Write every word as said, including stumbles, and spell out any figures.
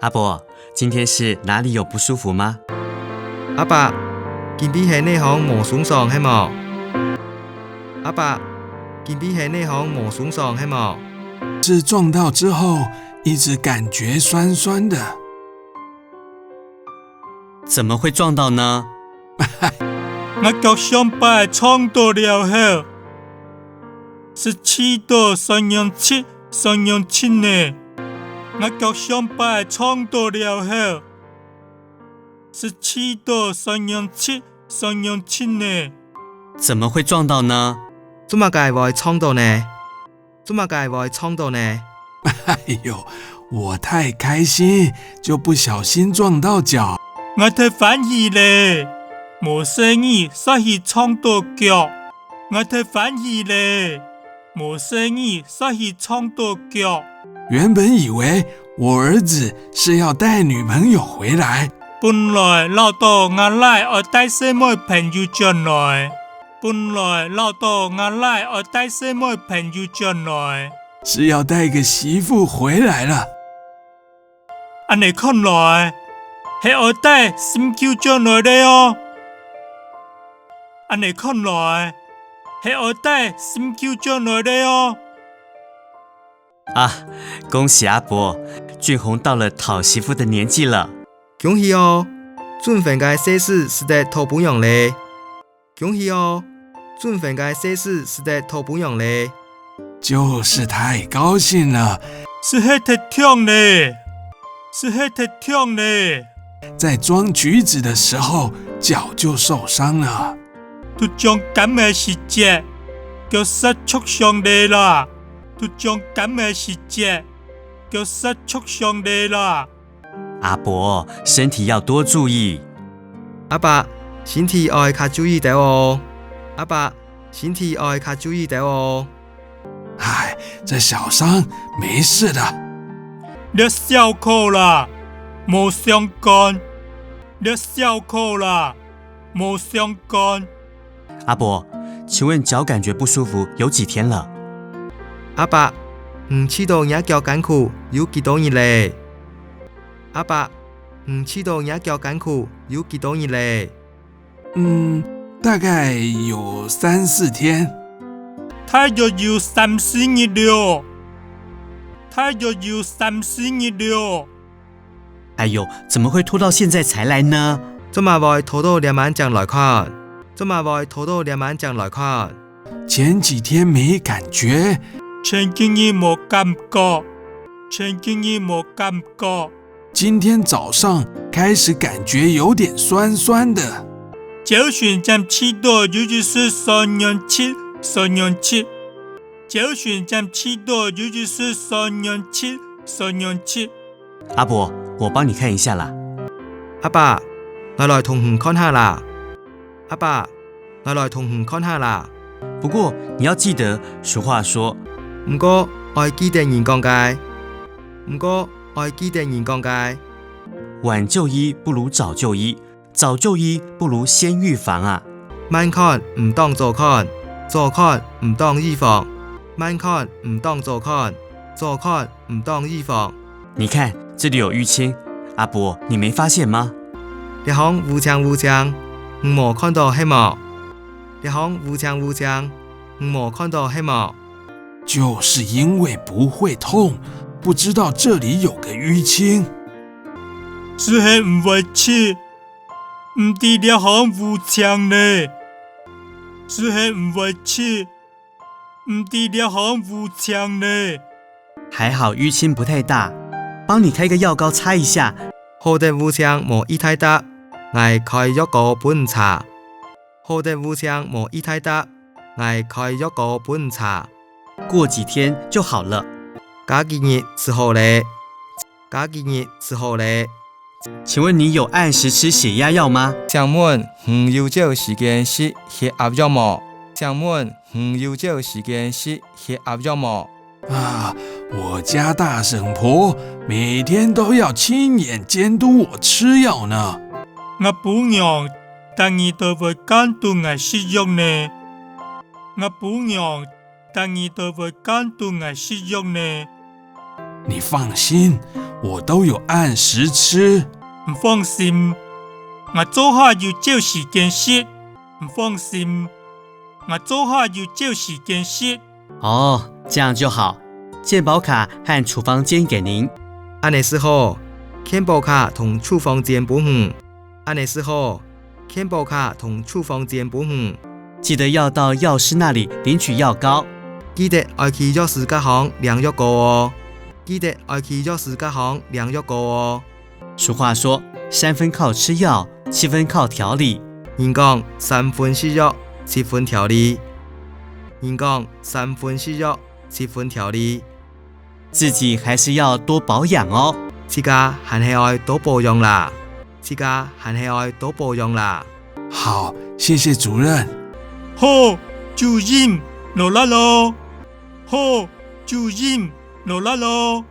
阿伯，今天是哪裡有不舒服嗎？阿伯，今晡日係哪項無鬆爽係無？阿伯，今晡日係哪項無鬆爽係無？是撞到之後一直感覺酸酸的。怎麼會撞到呢？𠊎腳上擺撞到了後，係試著酸軟質、酸軟質呢。𠊎腳上擺撞到了後，係試著酸軟質、酸軟質呢。怎麼會撞到呢？做麼个會撞到呢？做麼个會撞到呢？哎呦，我太開心，就不小心撞到腳。𠊎忒歡喜咧，無細義煞去撞到腳。𠊎忒歡喜咧，無細義煞去撞到腳。原本以為我兒子是要帶女朋友回來。本來恅著𠊎倈愛帶細妹朋友轉來。本來恅著𠊎倈愛帶細妹朋友轉來。是要帶個媳婦回來了。恁呢看來，係愛帶心臼轉來咧哦。恁呢看來，係愛帶心臼轉來咧哦。啊，恭喜阿伯，俊宏到了討媳婦的年紀了。恭喜哦，俊宏个歲數使得討餔娘咧。恭喜哦，俊宏个歲數使得討餔娘咧。就是太高興了。就係忒暢咧，就係忒暢咧。在裝橘子的時候，腳就受傷了。在裝柑仔時節，腳煞著傷咧啦。在裝柑仔時節，腳煞著傷咧啦。阿伯，身體要多注意。阿伯，身體愛較注意兜哦。阿伯，身體愛較注意兜哦。唉，這小傷沒事的。這小可啦，無相干。這小可啦，無相干。阿伯，請問腳感覺不舒服有幾天了？阿伯，你試著若腳艱苦有幾多日咧？阿伯，你試著若腳艱苦有幾多日咧？嗯，大概有三四天。大約有三四日了。大約有三四日了。哎喲，怎麼會拖到現在才來呢？做麼會拖到這滿正來看？做麼會拖到這滿正來看？前幾天沒感覺。前幾日無感覺。前幾日無感覺。今天早上開始感覺有點酸酸的。朝晨正試著有一息酸軟質，酸軟質。朝晨正試著有一息酸軟質，酸軟質。阿伯，我幫你看一下啦。阿伯，𠊎來同你看下啦。阿伯，𠊎來同你看下啦。不過你要記得，俗話說，毋過愛記得人講个。毋過愛記得人講个。晚就醫不如早就醫，早就醫不如先預防啊。慢看毋當早看，早看毋當預防。慢看毋當早看，早看毋當預防。你看，這裡有淤青，阿伯，你沒發現嗎？這項烏青烏青，你無看著係無？這項烏青烏青，你無看著係無？就是因為不會痛，不知道這裡有個淤青。就係毋會刺，毋知這項烏青呢。就係毋會刺，毋知這項烏青呢。還好淤青不太大，幫你開個藥膏擦一下。好得烏青無異大搭，𠊎開藥膏分你搽。好得烏青無異大搭，𠊎開藥膏分你搽。過幾天就好了。過幾日就好咧。過幾日就好咧。請問你有按時吃血壓藥嗎？請問你有照時間食血壓藥無？請問你有照時間食血壓藥無？啊，我家大嬸婆每天都要親眼監督我吃藥呢。吾餔娘逐日都會監督𠊎食藥呢。吾餔娘逐日都會監督𠊎食藥呢。你放心，我都有按时吃。你放心，𠊎做下有照时间食。你放心，𠊎做下有照时间食。哦，这样就好。健保卡和处方笺给您。恁呢就好，健保卡同处方笺分你。恁呢就好，健保卡同处方笺分你。记得要到药师那里领取药膏。记得愛去藥師該項領藥膏哦。记得愛去藥師該項領藥膏哦。俗话说，三分靠吃药，七分靠调理。人講三分食藥，七分调理。人講三分食藥，七分调理。自己还是要多保养哦。自家還係愛多保養啦。自家還係愛多保養啦。好，谢谢主任。好，主任，勞力咯。好，主任，勞力咯。